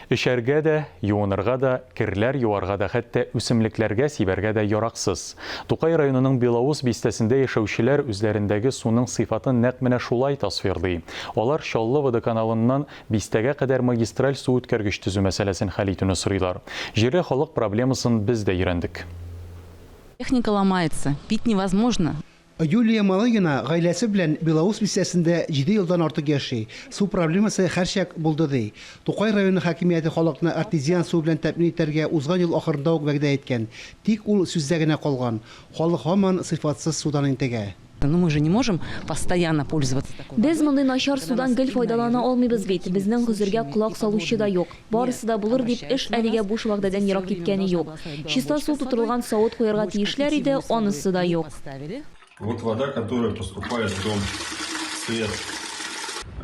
Эчәргә дә, юынырга да, керләр юарга да, хәтта үсемлекләргә сибәргә дә яраксыз. Тукай районының Белоус бистәсендә яшәүчеләр үзләрендәге суның сыйфатын нәкъ менә шулай тасвирлый. Алар Чаллы водоканалыннан бистәгә кадәр магистраль су үткәргеч төзү мәсьәләсен хәл итүне сорыйлар. Җирле халык проблемасын без дә өйрәндек. Техника ломается, пить невозможно. Юлия Малыгина гаиләсе белән Белоус бистәсендә җиде елдан артык яши. Су проблемасы һәрчак булды, ди. Тукай районы хакимияте халыкны артезиан суы белән тәэмин итәргә узган ел ахырында ук вәгъдә иткән. Тик ул сүздә генә калган. Халык һаман сыйфатсыз судан интегә. Но мы же не можем постоянно пользоваться такой Без водой, мондый начар когда судан нас гел файдалана игнорируют, алмыйбыз бит. Безнең выключенными гозергә и колак салучы да подводными юк. не Барысы да булыр дип, эш обращаются на әлегә нас. буш вәгъдәдән Здесь в свое ерак время киткәне должна юк. была стоять была Чиста бочка су с водой, тутырылган савыт куярга бочку тиешләр иде, питьевую с водой анысы да не юк. поставили. Вот вода, которая поступает в дом. Свет.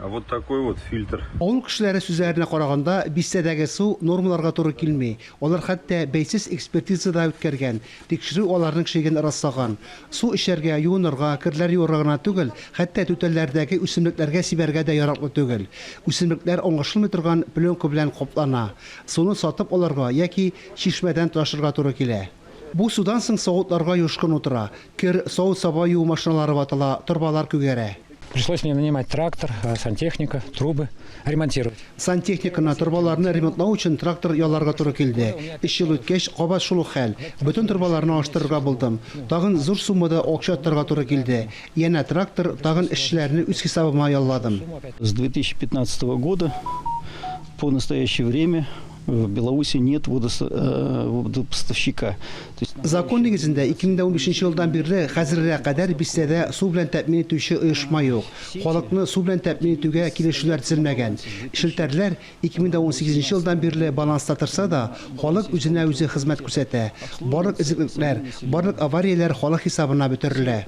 А вот такой вот фильтр. Авыл кешеләре сүзләренә караганда, бистәдәге су нормаларга туры килми. Алар хәтта бәйсез экспертиза да үткәргән. Тикшерү аларның шиген раслаган. Су эчәргә, юынырга, керләр юарга гына түгел, хәтта түтәлләрдәге үсемлекләргә сибәргә дә яраклы түгел. Үсемлекләр аңлашылмый торган пленка белән каплана. Суны сатып алырга яки чишмәдән ташырга туры килә. Бу судан соң савытларга юшкын утыра. Кер, савыт-саба юу машиналары ватыла, торбалар күгәрә. Пришлось мне нанимать трактор, сантехника, трубы ремонтировать. Сантехниканы, торбаларны ремонтлау өчен трактор ялларга туры килде. Өч ел үткәч, кабат шул ук хәл. Бөтен торбаларны алыштырырга булдым. Тагын зур суммада акча тотарга туры килде. Янә трактор, тагын эшчеләрне үз хисабыма ялладым. С 2015 года по настоящее время в Беларуси нет водопоставщика. Закон нигезендә, 2015 елдан бирле хәзергә кадәр бистәдә су белән тәэмин итүче оешма юк. Халыкны су белән тәэмин итүгә килешүләр төзелмәгән. Челтәрләр 2018 елдан бирле баланста торса да, халык үзенә-үзе хезмәт күрсәтә. Барлык өзеклекләр, барлык аварияләр халык хисабына бетерелә.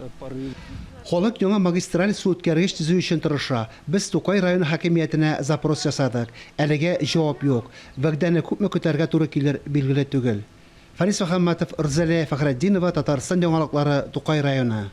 Халык яңа магистраль суүткәргеч төзү өчен тырыша. Без Тукай районы хакимиятенә запрос ясадык. Әлегә җавап юк. Вәгъдәне күпме көтәргә туры килер, билгеле түгел. Фәнис Мөхәммәтов, Рузалия Фәхретдинова, Татарстан яңалыклары, Тукай районы.